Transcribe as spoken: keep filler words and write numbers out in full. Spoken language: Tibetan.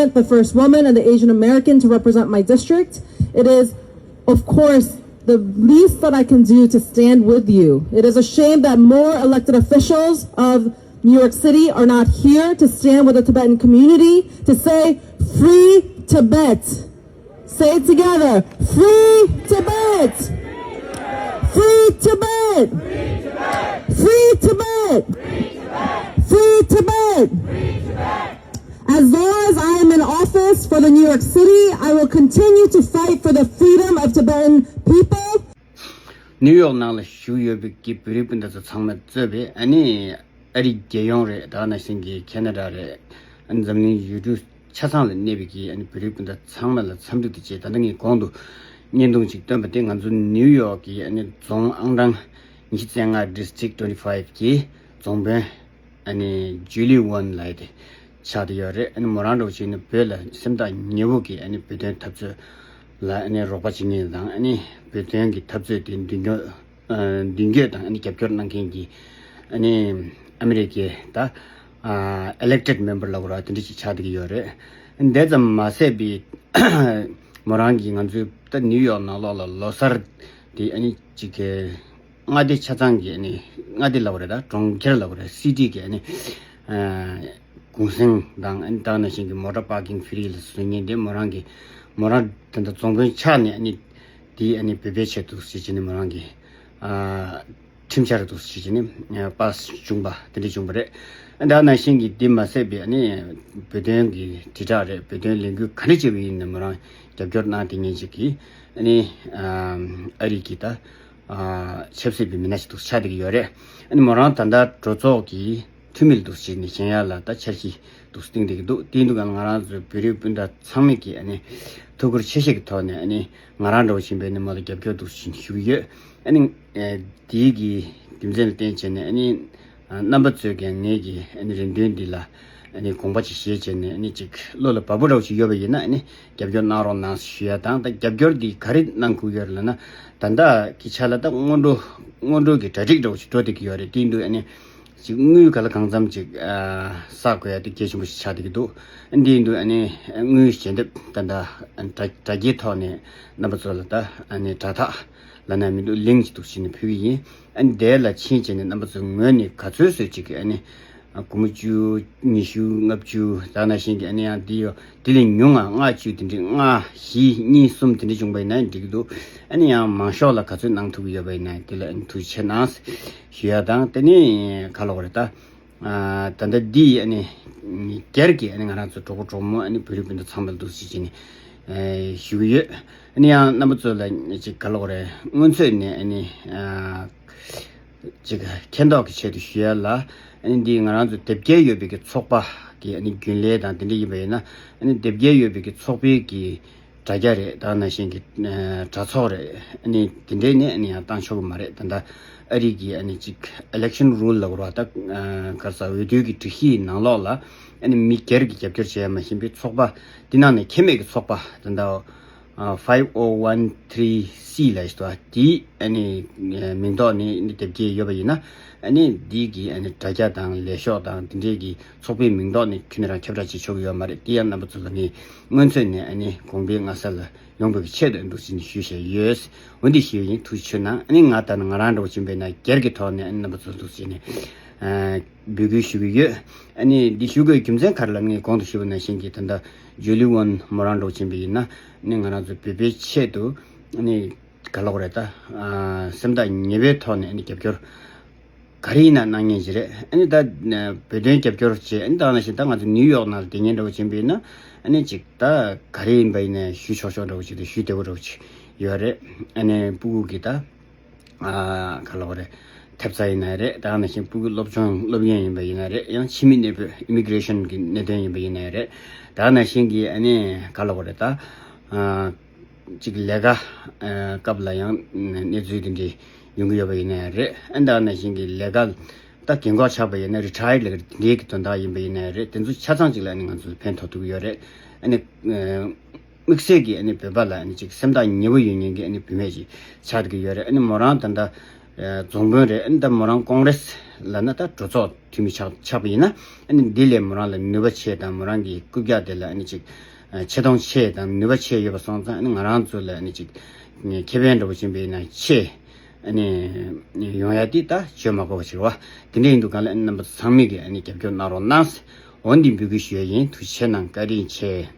the first woman and the Asian American to represent my district, it is, of course, the least that I can do to stand with you. It is a shame that more elected officials of New York City are not here to stand with the Tibetan community to say, "Free Tibet." Say it together. "Free Tibet! Free Tibet! Free Tibet! Free Tibet!" As long as I am in office for the New York City, I will continue to fight for the freedom of Tibetan people. ནིའུ་ཡོག་ནང་ལ་བཞུགས་ཡོད་པའི་གི་བོད་རིགས་སྤུན་ཟླ་ཚོ་ཚང་མས་གཙོས་པའི་ཨ་ནི་ཨ་རི་རྒྱལ་ཡོངས་རེད། ད་ག་ནང་བཞིན་གྱི་ཁེ་ན་ཌ་རེད། ཨ་ནི་འཛམ་གླིང་ཡུལ་གྲུ་ཆ་ཚང་ལ་གནས་པའི་གི་ཨ་ནི་བོད་རིགས་སྤུན་ཟླ་ཚང་མ་ལ་འཚམས་འདྲི་དང་བཅས། ད་ལྟ་ངས་གོང་དུ་བརྙན་ཐུང་ཅིག་བཏོན་པ་དེ་ང་ཚོ་ནིའུ་ཡོག་གི་ཨ་ནི་རྫོང་ཨང་གྲངས་ཉི་ཤུ་རྩ་ལྔ། District twenty five གི་རྫོང་དཔོན་ཨ་ནི་ཇུ་ལི་ཝན་ལབ་ཡ་དེ་ཆགས་བསྡད་ཡོད་རེད། ཨ་ནི་མོ་རང་འདྲ་བོ་བྱས་ནས་བོད་ལ་སེམས་ཐག་ཉེ་བོ་གི་ཨ་ནི་བོད་དོན་འཐབ་རྩོད་ལ་ཨ་ནི་རོགས་པ་བྱེད་མཁན་དང་། ཨ་ནི་བོད་དོན་གྱི་འཐབ་རྩོད་དེ་མདུན་སྐྱོད་ཨ་མདུན་སྐྱོད་དང་ཨ་ནི་རྒྱབ་སྐྱོར་གནང་མཁན་གྱི་ཨ་ནི་ཨ་མི་རི་ཀའི་ད་ཨ་elected member ལབ་དགོས་རེད་བ། དེ་འདྲ་ཅིག་ཆགས་བསྡད་ཀྱི་ཡོད་རེད། ཨ་ནི་དེ་ཙམ་མ་ཟད་པའི་མོ་རང་གིས་ང་ཚོའི་ད་ནིའུ་ཡོག་ནང་ལོགས་ལ་ལོ་གསར་དེ་ཨ་ནི་ཅིག་གི་མངའ་སྡེ་ཆ་ཚང་གི་ཨ་ནི་མངའ་སྡེ་ལབ་དགོས་རེད། ད་གྲོང་ཁྱེར་ལབ་དགོས་རེད། སི་ཊི་གི་ཨ་ནི་ཨ་གུང་སེང་དང་། ཨ་ནི་ད་ག་ནང་བཞིན་གྱི་མོ་ཊ་པར་ཀིང་ཕི་རི་ལ་བཟོ་མཁན་དེ་མོ་རང་གི་མོ་རང་ད་ལྟ་རྫོང་དཔོན་ཆགས་ནས་ཨ་ནི་དེའི་ཨ་ནི་བོད་པའི་ཆེད་དུ་ཟེར་བྱས་ནས་མོ་རང་གི་ཨ་ཁྲིམས་འཆར་དུ་ཟེར་བྱས་ནས་ཨ་པཱ་སི་བྱུང་པ་དེ་འདྲ་བྱུང་བ་རེད། ཨ་ནི་ད་ག་ནང་བཞིན་གྱི་དེ་མ་ཟད་པའི་ཨ་ནི་བོད་དོན་གྱི་དྲིལ་བསྒྲགས་རེད། བོད་དོན་ལས་འགུལ་ག་འདྲ་བྱས་པ་ཡིན་ན་མོ་རང་རྒྱབ་སྐྱོར་གནང་བསྡད་མཁན་ཅིག་གི་ཨ་ནི་ཨ་ཨ་རི་གི་ད་ཨ་ཆབ་སྲིད་པའི་མི་སྣ་ཞིག་འདུག་ཆགས་བསྡད་ཀྱི་ཡོད་རེད། ཨ་ནི་མོ་རང་ད་ལྟ་གྲོས་ཚོགས་ཀྱི་འཐུས་མི་འདུག་བྱས་ནས་བཞེངས་ཡ་ལ་ད་འཆར་གཞི་འདུག་བཏིང་བསྡད་ཀྱི་འདུག་དེ་འདུག་ག་ང་རང་ཚོའི་བོད་རིགས་སྤུན་ཟླ་ཚང་མས་ཀྱིས་ཨ་ནི་ཐུགས་ཁུར་ཆེ་བཞེས་ཀྱི་ཐོག་ནས་ཨ་ནི་ང་རང་འདྲ་བོ་ཞིག་ཡིན་པའི་ནི་མོ་ལ་རྒྱབ་སྐྱོར་འདུག་བྱས་ཞུ་གི་ཡོད། ཨ་ནི་ཨེ་དེའི་གི་རྒྱུ་མཚན་ལ་བརྟེན་བྱས་ནས་ཨ་ནི་ཨ་རྣམ་པ་ཚོས་ཀྱང་ངེད་ཀྱི་ཨ་ནི་རེ་འདུན་འདི་ལ་ཨ་ནི་དགོངས་པ་ཅིག་བཞེས་བྱས་ནས་ཨ་ནི་ཅིག་བློ་ལ་བབ་པོ་འདྲ་བོ་ཞིག་ཡོད་པ་ཡིན་ན་ཨ་ནི་རྒྱབ་སྐྱོར་གནང་རོགས་གནང་ཞུ་ཡ་དང་། ད་རྒྱབ་སྐྱོར་འདི་ག་རེ་གནང་དགོས་ཡོད་རེད་ལབ་ན། ད་ལྟ་གི་ཆ་ལ་ད་སྔོན་འགྲོ་སྔོན་འགྲོ་གི་གྲ་སྒྲིག་འདྲ་བོ་ཞིག་འགྲོ་བསྡད་ཀྱི་ཡོད་རེད། དེ་ཡིན་དུས་ཨ་ནི་ཅིག་དངུལ་ག་ལ་གང་འཚམ་ཅིག་ཨ་བསགས་དགོས་ཡ་དེ་གལ་ཆེན་པོ་ཞིག་ཆགས་བསྡད་ཀྱི་འདུག་ཨ་འདི་ཡིན་དུས་ཨ་ནི་དངུལ་ཞལ་འདེབས་ད་ལྟ་དྲ་དྲ་རྒྱའི་ཐོག་ནས་རྣམ་པ་ཚོ་ལ་ད་ཨ་ནི་དྲ་ཐག་ལབ་ན་མི་འདུག་ལིང་ཅིག་འདུག་བྱས་ནས་ཕུལ་གྱི་ཡིན། ཨ་ནི་དེ་ལ་ཕྱིན་བྱས་ནས་རྣམ་པ་ཚོའི་ངོས་ནས་ག་ཚོད་ཚོད་ཅིག་གི་ཨ་ནི་སྒོར་མོ་བཅུ། ཉི་ཤུ། ལྔ་བཅུ། ད་ག་ནང་བཞིན་གྱི་ཨ་ནི་ཡང་འདི་ཡོད། དེ་ལས་ཉུང་ང་ལྔ་བཅུ་དེ་འདྲའི་ལྔ་བཞི་གཉིས་གསུམ་དེ་འདྲ་བྱུང་པ་ཡིན་ན་འགྲིག་གི་འདུག་ཨ་ནི་ཡང་མང་ཤོས་ལ་ག་ཚོད་གནང་ཐུབ་ཀྱི་ཡོད་པ་ཡིན་ན་དེ་ལ་ཨ་ནི་ཐུགས་རྗེ་ཆེ་གནང་ཞུ་ཡ་དང་། དེ་ནས་ག་ལབ་དགོས་རེད་ད། ཨ་ད་ལྟ་འདི་ཨ་ནི་སྒེར་གྱི་ཨ་ནི་ང་རང་ཚོ་གྲོགས་པོ་གྲོགས་མོ་ཨ་ནི་བོད་རིགས་སྤུན་ཟླ་ཚང་མ་ལ་འདུག་སེ་བྱས་ནས་ཨ་ཞུ་གི་ཡོད། ཨ་ནི་ཡང་རྣམ་པ་ཚོ་ལ་ཅིག་ག་ལབ་དགོས་རེད། སྔོན་ཚོད་ནས་ཨ་ནི་ཨ་ཅིག་མཁྱེན་རྟོགས་ཀྱི་ཆེད་དུ་ཞུ་ཡ་ལ། ཨ་ནི་འདི་ང་རང་ཚོ་དེབ་སྐྱེལ་ཡོད་པའི་གི་ཚོགས་པ་གི་ཨ་ནི་རྒྱུན་ལས་དང་དེ་འདྲ་ཡིན་པ་ཡིན་ན། ཨ་ནི་དེབ་སྐྱེལ་ཡོད་པའི་གི་ཚོགས་པའི་གི་དྲ་རྒྱ་རེད། ད་ག་ནང་བཞིན་གྱི་ཨ་དྲ་ཚོགས་རེད། ཨ་ནི་དེ་འདྲའི་ནས་ཨ་ནི་ཡང་བཏང་ཆོག་གི་མ་རེད། ད་ལྟ་ཨ་རི་གི་ཨ་ནི་ཅིག་election rule ལབ་དགོས་རེད་བ། ད་ག་རེ་ཟེར། འོས་བསྡུའི་གི་སྒྲིག་གཞིའི་ནང་ལོགས་ལ་ཨ་ནི་མི་སྒེར་གྱི་རྒྱབ་སྐྱོར་བྱས་ཡ་མ་ཡིན་པའི་ཚོགས་པ་འདི་ནང་ནས་ཁེ་མེད་ཀྱི་ཚོགས་པ་ད་ལྟ་five oh one three C ལབ་ཡ་ཞིག་འདུག་དེའི་ཨ་ནི་མིང་ཐོག་ནས་ཨ་ནི་དེབ་སྐྱེལ་ཡོད་པ་ཡིན་ན། ཨ་ནི་འདི་གི་ཨ་ནི་དྲ་རྒྱ་དང་ལས་ཤོག་དང་དེ་འདྲའི་གི་ཚོགས་པའི་མིང་ཐོག་ནས་ཁྱོན་ནས་རང་ཁྱབ་བསྒྲགས་བྱེད་ཆོག་གི་ཡོད་མ་རེད། དེ་ཡང་རྣམ་པ་ཚོ་ལ་ངས་སྔོན་ཚོད་ནས་ཨ་ནི་དགོངས་པའི་མངའ་ས་ལ་ཡོང་བའི་ཆེད་དུ་འདུག་སེ་ཞུས་བཞག་ཡོད། འོ་འདི་ཞུས་ཡིན། ཐུགས་རྗེ་ཆེ་གནང་། ཨ་ནི་ང་ད་ནི་ང་རང་འདྲ་བོ་ཕྱིན་པས་ན་སྒེར་གྱི་ཐོག་ནས་ཨ་ནི་རྣམ་པ་ཚོ་འདུག་སེ་ནས་ཨ་འབོད་སྐུལ་ཞུ་གི་ཡོད། ཨ་ནི་འདི་ཞུ་དགོས་རྒྱུ་མཚན་ག་རེ་ལབ་ན། ངས་གོང་དུ་ཞུས་པ་ནང་བཞིན་གྱི་ད་ལྟ་ཇུ་ལི་ཝན་མོ་རང་འདྲ་བོ་ཕྱིན་པ་ཡིན་ན། ཨ་ནི་ང་རང་ཚོ་བོད་པའི་ཆེད་དུ་ཨ་ནི་ག་ལབ་དགོས་རེད། ད་ཨ་སེམས་ཐག་ཉེ་བའི་ཐོག་ནས་ཨ་ནི་རྒྱབ་སྐྱོར་ག་རེ་ཡིན་ན་གནང་མཁན་ཞིག་རེད། ཨ་ནི་ད་ཨ་བོད་དོན་རྒྱབ་སྐྱོར་བྱེད། ཨ་ནི་ད་ནང་བཞིན་ད་ང་ཚོ་ནིའུ་ཡོག་ནང་ལ་བསྡད་མཁན་འདྲ་བོ་ཕྱིན་པ་ཡིན་ན། ཨ་ནི་ཅིག་ད་ག་རེ་ཡིན་པ་ཡིན་ནའི་ཞུ་ཆོག་ཆོག་འདྲ་བོ་ཅིག་དང་ཞུ་བདེ་པོ་འདྲ་བོ་ཅིག་ཡོད་རེད། ཨ་ནི་སྤུ་གུ་གི་ད་ཨ་ག་ལབ་དགོས་རེད། ཐེབས་རྩ་ཡིན་ན་རེད། ད་ནང་བཞིན་སྤུ་གུ་སློབ་སྦྱོང་སློབ་ཡོན་ཡིན་པ་ཡིན་ན་རེད། ཡང་ཕྱི་མི་གནས་སྤོས་ཨི་མི་གི་རེ་ཤན་གྱི་གནད་དོན་ཡིན་པ་ཡིན་ན་རེད། ད་ནང་བཞིན་གྱི་ཨ་ནི་ག་ལབ་དགོས་རེད། ད་ཨ་ཅིག་ལས་ཀ་ཨ་སྐབས་ལ་ཡང་གནས་ཚུལ་དེ་འདྲའི་ཡོང་གི་ཡོད་པ་ཡིན་ན་རེད། ཨ་ནི་ད་ནང་བཞིན་གྱི་ལས་ཀ་ད་རྒན་གོག་ཆགས་པ་ཡིན་ན་རི་ཊ་ཡར་ལས་ཀ་དེ་འདྲའི་གི་དོན་དག་ཡིན་པ་ཡིན་ན་རེད། དེ་ཚོ་ཆ་ཚང་ཅིག་ལ་ཨ་ནི་ང་ཚོ་ཕན་ཐོགས་ཐུབ་ཀྱི་ཡོད་རེད། ཨ་ནི་ཨ་དམིགས་བསལ་གྱི་ཨ་ནི་བོད་པ་ལ་ཨ་ནི་ཅིག་སེམས་ཐག་ཉེ་བོ་ཡོད་མཁན་གྱི་ཨ་ནི་བུད་མེད་ཅིག་ཆགས་ཀྱི་ཡོད་རེད། ཨ་ནི་མོ་རང་ད་ལྟ་ རྫོང་དཔོན་རེད། ཨ་ནི་ད་མོ་རང་ཀོང་རེས་ལབ་ན་ད་གྲོས་ཚོགས་འཐུས་མི་ཆགས་ཆགས་པ་ཡིན་ན། ཨ་ནི་འདི་ལས་མོ་རང་ལ་ནུས་པ་ཆེ་དང་མོ་རང་གི་རྐུབ་བཀྱག་དེ་ལ་ཨ་ནི་ཅིག་ཆེ་མཐོང་ཆེ་དང་ནུས་པ་ཆེ་ཡོད་པ་སོང་ཙང་། ཨ་ནི་ང་རང་ཚོ་ལ་ཨ་ནི་ཅིག་ཁེ་ཕན་འདྲ་པོ་ཅིག་ཡིན་པ་ཡིན་ན་ཆེ། ཨ་ནི་ཡོང་ཡ་དེ་ད་བརྗོད་མ་དགོས་པ་ཞིག་རེད་བ། དེ་འདྲ་ཡིན་དུས་གང་ལ་ཨ་ནི་རྣམ་པ་ཚང་མས་ཀྱི་ཨ་ནི་རྒྱབ་སྐྱོར་གནང་རོགས་གནང་། འོ་འདི་འབོད་སྐུལ་ཞུ་ཡ་ཡིན། ཐུགས་རྗེ་ཆེ་གནང་། བཀའ་དྲིན་ཆེ།